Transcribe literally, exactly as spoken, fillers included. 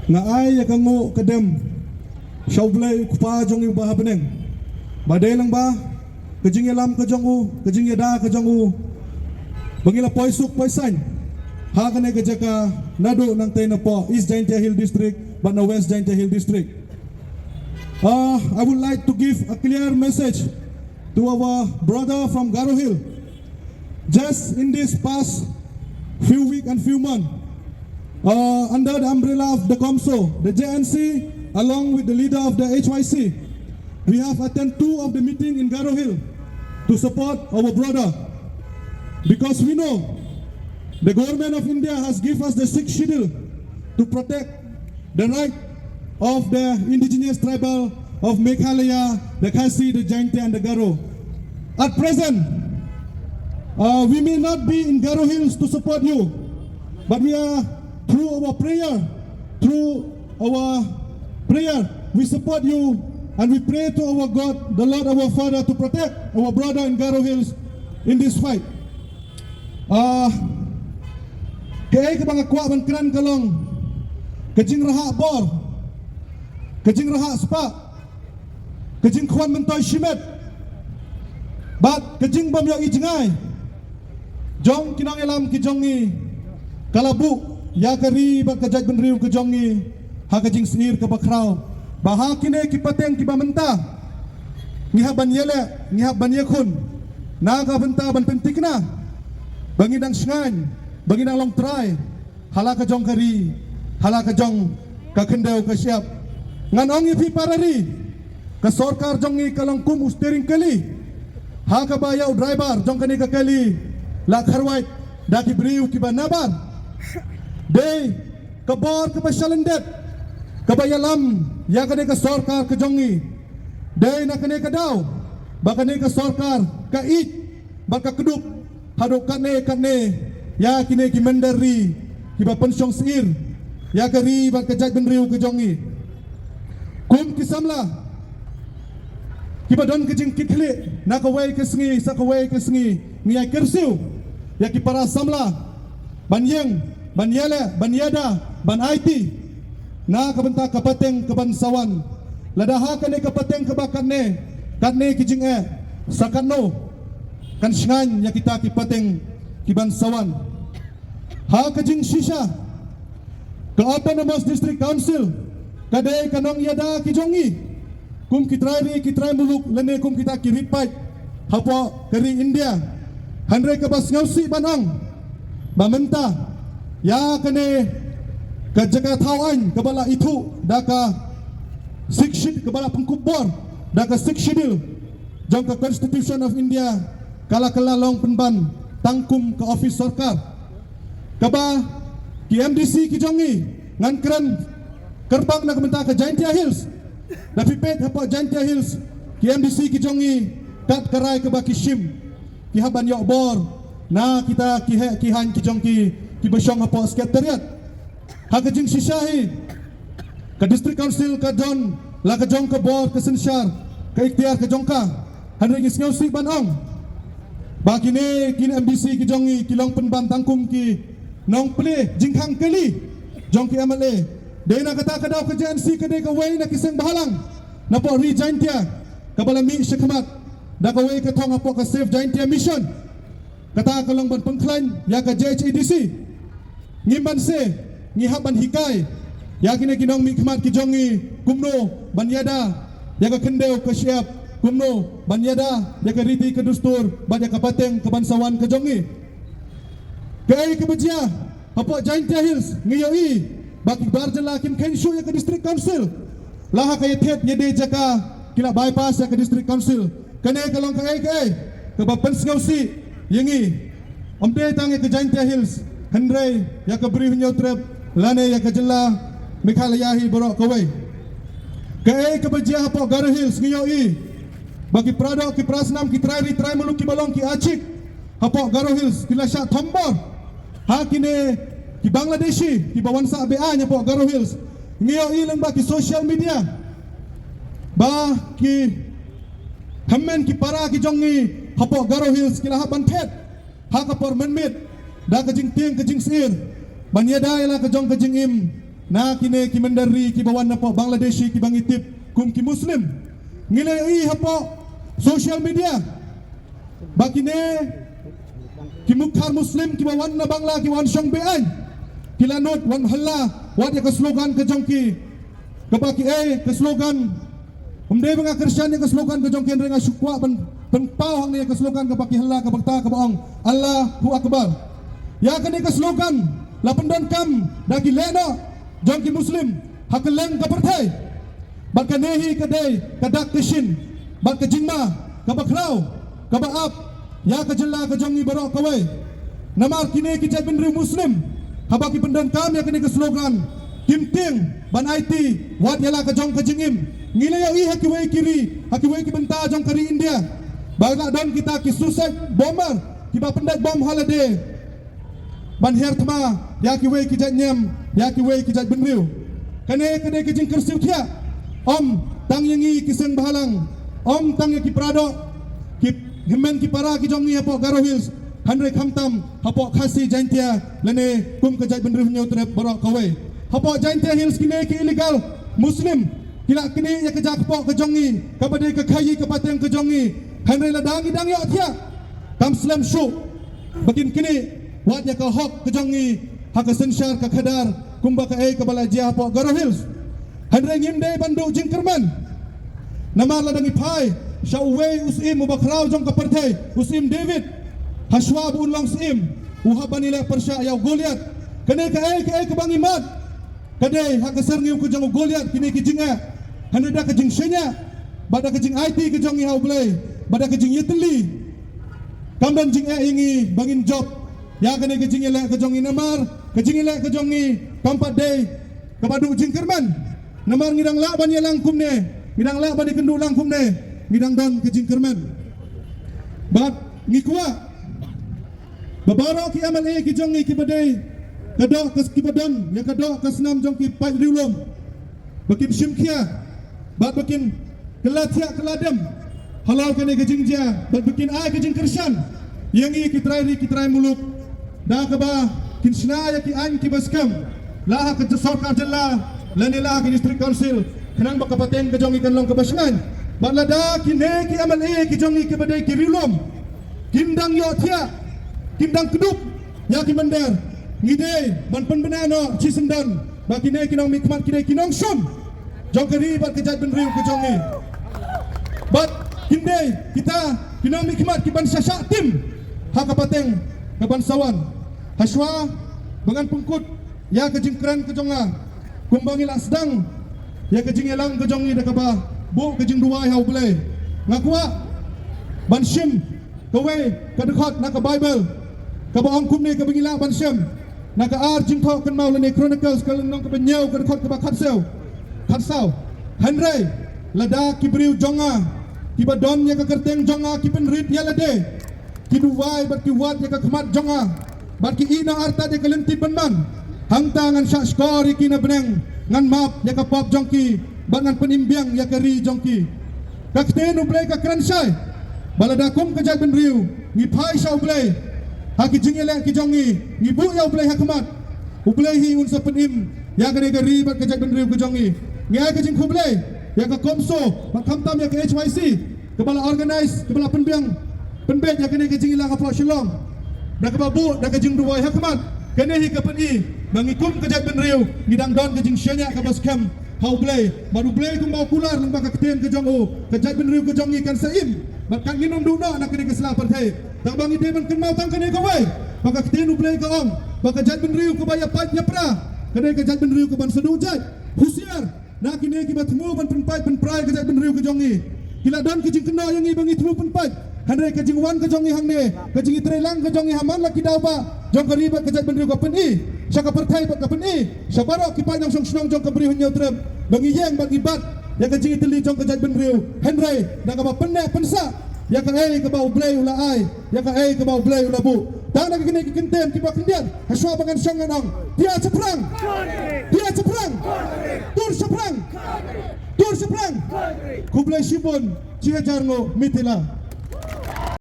Nga ai ïa ka nguh ka dem sha U Blei U Kpa jong ngi uba ha bneng, ba dei lang ba ka jingïalam ka jong u, ka jingïada ka jong u, ba ngi la poi suk poi saiñ ha kane ka jaka, naduh nangtei napoh East Jaintia Hill District bad na West Jaintia Hill District. Uh, I would like to give a clear message to our brother from Garo Hill. Just in this past few weeks and few months, uh, under the umbrella of the COMSO, the J N C, along with the leader of the H Y C, we have attended two of the meeting in Garo Hill to support our brother. Because we know the government of India has given us the sixth schedule to protect the right of the indigenous tribal of Meghalaya, the Khasi, the Jaintia, and the Garo. At present, uh, we may not be in Garo Hills to support you, but we are, through our prayer, through our prayer, we support you and we pray to our God, the Lord our Father, to protect our brother in Garo Hills in this fight. Ah, kaei kaba nga kwah ban kren ka long ka jingrhah bor, ka jingrhah spah, ka jingkhwan myntoi shimet, bad ka jingbym ïohi jngai jong ki nongïalam ki jong ngi, ka la buh ïa ka ri bad ka jaitbynriew ka jong ngi ha ka jingsyier kaba khraw, ba ha kine ki pateng kiba mynta ngi hap ban ïaleh, ngi hap ban ïakhun na ka bynta ban pynthikna ba ngi dang shngaiñ, ba ngi dang long trai ha la ka jong ka ri, ha la ka jong ka khyndew ka shyiap. Ngan ong ïa phi para ri, ka sorkar jong ngi ka long kum u steering kali ha kaba ïa u driver jong kane ka kali la kharwait da ki briew kiba nabar. Dei ka bor kaba sha lyndet kaba ïalam ïa kane ka sorkar ka jong ngi. Dei na kane ka daw ba kane ka sorkar ka ïeit bad ka kdup haduh katne katne ïa kine ki mynder ri kiba pynshong syier ïa ka ri bad ka jaitbynriew ka jong ngi. Kum ki samla kiba don ka jingkitkhlieh na kawei ka sngi sha kawei ka sngi, ngi ïa kyrsiew ïa ki para samla ban ïeng, ban ïaleh, ban ïada, ban aiti na ka bynta ka pateng kaban sa wan. Lada ha kane ka pateng kaba katne katne ki jingeh, sa katno kan shngaiñ ïa kita ki pateng kiban sa wan? Ha ka jingshisha, ka Autonomous District Council ka dei ka nongïada ki jong ngi kum ki trai ri ki trai muluk lane kum kita ki ri paid hapoh ka ri India. Hynrei kaba sngewsih ban ong ba mynta ïa kane ka jaka thaw aiñ kaba la ithuh da ka Sixth Schedule, kaba la pynkup bor da ka Sixth Schedule jong ka Constitution of India, ka la kylla long pynban tang kum ka office sorkar. Kaba ki M D C ki jong ngi, ngan kren kyrpang na ka bynta ka Jaintia Hills. Da phi peit hapoh Jaintia Hills, ki M D C ki jong ngi, kat ka rai kaba ki shim, ki hap ban ïoh bor na kita ki heh ki haiñ ki jong ki, kiba shong hapoh Secretariat. Ha ka jingshisha hi, ka District Council ka don la ka jong ka bor, ka synshar, ka iktiar ka jong ka. Hynrei ngi sngewsih ban ong ba kine, kine M D C ki jong ngi ki long pynban tang kum ki nongplie jingkhang kali jong ki M L A. Dei na kata ka daw ka J N C ka dei kawei na ki seng bhalang napoh ri Jaintia kaba la mih shakhmat da kawei ka thong hapoh ka Save Jaintia Mission. Kata ka long ban pynkhlaiñ ïa ka J H A D C. Ngim banse, ngi hap ban hikai ïa kine ki nongmihkhmat ki jong ngi kumno ban ïada ïa ka khyndew ka shyiap, kumno ban ïada ïa ka riti ka dustur bad ïa ka pateng kaban sa wan ka jong ngi. Kaei kaba jia hapoh Jaintia Hills, ngi ïohi ba ki bar jylla kim kheiñ shuh ïa ka District Council. La ha ka ïathied ïadei jaka ki la bypass ïa ka District Council. Kane ka long kaei kaei kaba pynsngewsih ïa ngi. Ym dei tang ïa ka Jaintia Hills, hynrei ïa ka Bri Hynñiewtrep lane ïa ka jylla Meghalaya hi baroh kawei. Kaei kaba jia hapoh Garo Hills, ngi ïohi ba ki para doh, ki para snam, ki trai ri trai muluk kiba long ki achik hapoh Garo Hills ki la shah thombor ha kine ki Bangladeshi kiba wan sah be-aiñ hapoh Garo Hills. Ngi ïohi lyngba ki social media ba ki hynmen ki para ki jong ngi hapoh Garo Hills ki la hap ban phet ha ka por mynmiet da ka jingtieng ka jingsyier ban ïada ïa la ka jong ka jingim Na kine ki mynder ri kiba wan napoh Bangladeshi kiba ngi tip kum ki Muslim. Ngi la ïohi hapoh social media ba kine ki mukhar Muslim kiba wan na Bangla, kiba wan shong be-aiñ, ki la nud wan halla wat ïa ka slogan ka jong ki, kaba ki ai ka slogan, ym dei ba nga kyrshan ïa ka slogan ka jong ki, hynrei nga shu kwah ban pynpaw hangne ïa ka slogan kaba ki halla, kaba kata kaba ong Allahu Akbar. Ïa kane ka slogan la pyndonkam da ki lehnoh jong ki Muslim ha kylleng ka pyrthei. Bad kane hi ka dei ka dak ka shin bad ka jingma kaba khraw, kaba ap ïa ka jylla ka jong ngi baroh kawei. Namar kine ki jaitbynriew Muslim, haba ki pyndonkam ïa kane ka slogan, kim tieng ban aiti wat ïa la ka jong ka jingim. Ngi la ïohi ha kiwei ki ri, ha kiwei ki bynta jong ka ri India, ba la don kita ki suicide bomber kiba pyndait bom ha lade ban her thma ïa kiwei ki jait niam, ïa kiwei ki jaitbynriew. Kane ka dei ka jingkyrsiew thiah, ym tang ïa ngi ki seng bhalang, ym tang ïa ki paradoh, ki hynmen ki para ki jong ngi hapoh Garo Hills, hynrei khamtam hapoh Khasi Jaintia lane kum ka jaitbynriew Hynñiewtrep baroh kawei. Hapoh Jaintia Hills kine ki illegal Muslim ki la knieh ïa ka jaka kpoh ka jong ngi, kaba dei ka khaii ka pateng ka jong ngi. Hynrei lada ngi dang ïohthiah, kam slem shuh ba kin knieh wat ïa ka hok ka jong ngi ha ka synshar ka khadar kumba kaei kaba la jia hapoh Garo Hills. Hynrei ngim dei ban duh jingkyrmen. Namar lada ngi phai sha uwei u syiem uba khraw jong ka pyrthei, u Syiem David, hashwa ba un long syiem, u hap ban ïaleh pyrshah ïa u Goliath. Kane kaei kaei kaba ngi mad, ka dei ha ka syrngiew ka jong u Goliath kine ki jingeh. Hynrei da ka jingshaniah bad da ka jingaiti ka jong ngi ha U Blei bad da ka jingïatylli, kam don jingeh ïa ngi ba ngin jop ïa kane ka jingïaleh ka jong ngi. Namar ka jingïaleh ka jong ngi kam pat dei kaba duh jingkyrmen. Namar ngi dang lah ban ïalang kumne, ngi dang lah ban ïakynduh lang kumne, ngi dang don ka jingkyrmen. Bad ngi kwah ba baroh ki M L A ki jong ngi kiba dei ka doh ka, kiba don ïa ka doh ka snam jong ki paid riewlum, ba kin shim khia bad ba kin kylla thiah kylla dem halor kane ka jingjia bad ba kin ai ka jingkyrshan ïa ngi ki trai ri ki trai muluk, da kaba kin shna ïa ki aiñ kiba skhem, la ha ka sorkar jylla lane la ha ka District Council, khnang ba ka pateng ka jong ngi kan long kaba shngaiñ. Bad lada kine ki M L A ki jong ngi kiba dei ki riewlum kin dang ïohthiah, kin dang kdup ïa ki mynder, ngi dei ban pynbna noh shisyndon ba kine ki nongmihkhmat ki dei ki nongshun jong ka ri bad ka jaitbynriew ka jong ngi. Bad kin dei kita ki nongmihkhmat ki ban shah shah tim ha ka pateng ka ban sa wan. Hashwa ba ngan pynkut ïa ka jingkren ka jong nga, kumba ngi la sdang ïa ka jingïalang ka jong ngi da kaba buh ka jingduwai ha U Blei, nga kwah ban shim kawei ka dkhot na ka Baibl kaba ong kumne, kaba ngi lah ban shem na ka Ar Jingthoh Kynmaw lane Chronicles ka lynnong kaba hynñiew ka dkhot kaba khatsaw, khatsaw. Hynrei lada ki briew jong nga kiba don ïa ka kyrteng jong nga ki pynrit ïa lade, ki duwai bad ki wad ïa ka khmat jong nga bad ki ïehnoh artat ïa ka lynti pynban, hangta ngan shah shkor ïa ki na bneng, ngan map ïa ka pop jong ki bad ngan pynim biang ïa ka ri jong ki. Ka ktien U Blei ka kren shai ba lada kum ka jaitbynriew ngi phai sha U Blei ha ki jingïaleh ki jong ngi, ngi buh ïa U Blei ha khmat, U Blei hi un sa pynim ïa kane ka ri bad ka jaitbynriew ka jong ngi. Ngi ai ka jingkhublei ïa ka CoMSO bad khamtam ïa ka H Y C kaba la organise, kaba la pynbiang pynbeit ïa kane ka jingïalang hapoh Shillong da kaba buh da ka jingduwai ha khmat. Kane hi ka pyni ba ngi kum ka jaitbynriew ngi dang don ka jingshaniah kaba skhem ha U Blei. Bad U Blei kumba u kular lyngba ka ktien ka jong u, ka jaitbynriew ka jong ngi kan sa im bad kan, ngin ym duh noh na kane ka sla pyrthei. Tang ba ngi dei ban kynmaw tang kane kawei, ba ka ktien U Blei ka ong ba ka jaitbynriew kaba ïapait ïapra ka dei ka jaitbynriew kaban sa duh jait. Husiar na kine kiba thmu ban pynpait pynpra ïa ka jaitbynriew ka jong ngi. Ki la don ka jingkynnoh ïa ngi ba ngi thmu pynpait, hynrei ka jingwan ka jong ngi hangne, ka jingïatreilang ka jong ngi ha man la ki daw ba jong ka ri bad ka jaitbynriew ka pyni sha ka pyrthei bad ka pyni sha baroh ki paid nongshong shnong jong ka Bri u Hynñiewtrep ba ngi ïeng bad ngi bat ïa ka jingïatylli jong ka jaitbynriew, hynrei da kaba pynneh pynsah ïa kaei kaba U Blei u la ai, ïa kaei kaba U Blei u la buh. Tang na kine ki kyntien kiba khyndiat, hashwa ba ngan shong ngan ong, tia shaphrang, tia shaphrang, tur shaphrang, tur shaphrang. Khublei shibun, chi hajar nguh, mitila.